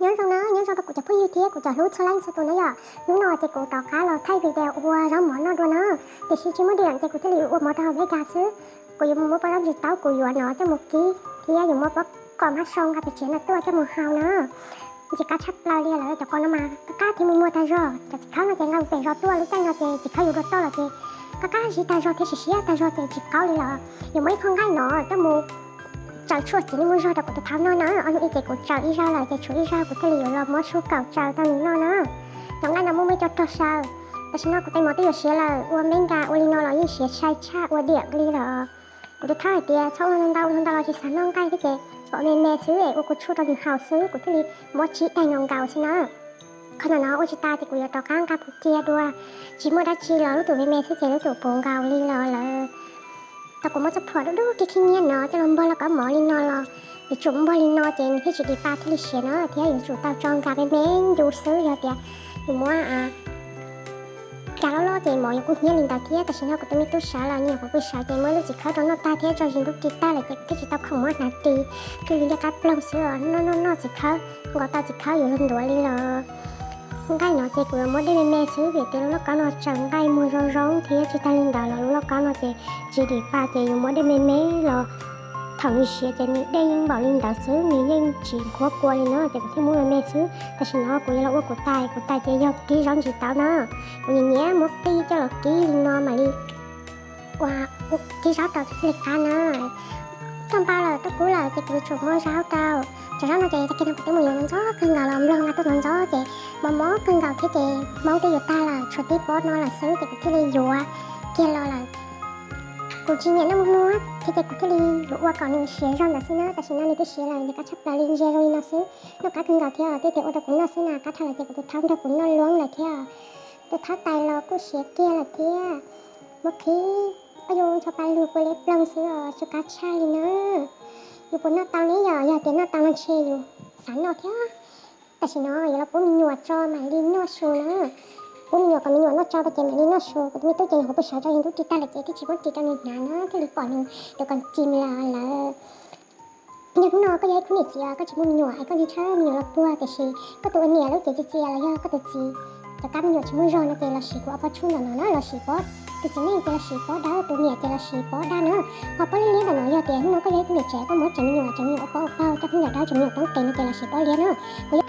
Nyob zoo na, nyob zoo rau kuv cov phooj ywg thiab kuv cov hlub txhua leej txhua tus na yom. Hnub no ces kuv rov qab los thaij video ua zaub mov noj dua na, tiam sis tsis muaj diam ces kuv thiaj li ua mov rau hauv Beca xwb. Kuv yuav mus muab pob zaub ntsis taub kuv yuav no coj mus kib thiab yuav muab pob kos mab soo nqa pem tsev no tuaj coj mus hau na. Ntxim qab tshaj plaws li lawm, cov kos no mas qab qab thiab muag muag tag zog. Cov txiv khawb no ces nqa pem zos tuaj, lub caij no ces txiv khawb yuav dua toj los ces qab qab zib tag zog thiab siav siav tag zog ces tsis qaub li los. Yuav muab ib qho nqaij no coj mus tsaws tshuaj txiv neej muaj zog rau kuv tus thaub noj na. Ob hnub ib ces kuv tsaws ib zaug lawm ces tshuav ib zaug kuv thiaj li yuav los muab tshuaj kaum tsaws tau nws noj na. Cov nqaij no muaj muaj ib co rog saw. Tam sim no kuv tais mov twb yuav siav lawm, ua Beca ua li no los yeej siav sai tshaj ua diam li lawm. Kuv tus thaub hais tias txhob ua ntau ntau los tsis xav noj nqaij thiab ces kom me me xwb es ua kua tshuaj rau nws haus xwb, kuv thiaj li muab tsib daim no nkaus xwb na. Qhov no no ua tsis tas ces kuv yuav rov qab nqa puv cia dua, tsis muaj dab tsi los lub tus me me xwb ces lub tus puv nkaus li los lawm. Tau kuv muab txoj phuam dub dub khib khib nyiab no coj los npog lauj kaub mov li no los yuav tsum npog li no ces nws thiaj tsis dim pa thiaj li siav na, thiab yuav tsum tau tso nkag me me ncu xwb, yog tias yus muab nkag loj loj ces mov yuav kub hnyiab li ntawd thiab. Tam sim no kuv tus me tub sawv lawm, nws nyuam qhuav pw sawv ces muab lub txiv khawb rau noj tag thiab tso zis ntuj ris tag lawm ces kuv thiaj tsis tau khoom muab hnav ris, thiaj li liab qab ploog xwb os. Noj noj noj txiv khawb, nkaus tau txiv khawb yuav luag ntuav li los. Nqaij no ces kuv yuav muab dej me me xwb vim tias lub lauj kaub no tsaws nqaij muag zoo zoo thiab tsis tag li ntawd los lub lauj kaub no ces tsis dim pa ces yuav muab dej me me los thaum nws siav ces nws dej yeej npaum li ntawd xwb, nws yeej tsis nqhuab kua li na, ces kuv thiaj muab me me xwb. Tam sim no kuv yuav los ua kuv tais, kuv tais ces yog kib zaub ntsis taub na. Kuv nyiam nyiam muab qij coj los kib li no mam li ua kib zaub rau thiaj li qab na. Toj npau lawm toj kub lawm ces kuv yuav tsum muab zaub rau. Cov zaub no ces tag kis no kuv twb mus yuav ntxov kawg nkaus los nploog nqa tuaj ntxov ntxov ces mos mos kawg nkaus thiab ces hmoob twb yuav tag lawm, tshuav tib pob no lawm xwb ces kuv thiaj li yuav kiag los lawm. Kuv tsis nyiam noj muag muag thiab ces kuv thiaj li yuav ua kom nws siav zog ntawd xwb na. Tam sim no nws twb siav lawm, ntxim qab tshaj plaws li, ntsia zoo li no xwb. Noj qab kawg nkaus thiab, twb tias ua rau kuv noj xwb na, qab dhau lawm ces kuv tus thaub nrog kuv noj luab lawm thiab. Tus thaub tais los kuj siav kiag lawm thiab. Muab qhib, o yus ncho pa lug kua liab ploog xwb os, tsw qab tshaj li na. Yus puas noj tau ne yom? Yog tias noj tau no ntshe yus xav noj thiab. Tam sim no yuav los pub me nyuam tso mam li noj su na. Pub me nyuam kom me nyuam noj tso rau ces mam li noj su. Kuv tus me tub ces nyuam qhuav pw sawv tso, yog ntub ris tag lawm ces twb tsis muab ris rau nws hnav na, thiaj li pom nws tus kos cim lawm. Yog hnub no koj yog ib khub niam txiv koj tsis muaj me nyuam es koj ntshaw me nyuam los puag, tiam sis koj tus ua niam lub cev txias txias los yog koj tus txiv cov kab me nyuam tsis muaj zog no ces los sim kuv ob pob tshuaj ntawm no na, los sim pob, tus txiv neej ces los sim pob dawb, tus niam ces los sim pob dab na. Ho pob liab liab ntawm no yog tias hnub no koj yog ib tug niam tsev koj muab tsev me nyuam, tsev me nyuam ua pob ua paug, coj khaub ncaws dawb, tsev me nyuam poob tes no ces los sim pob liab na. Kuv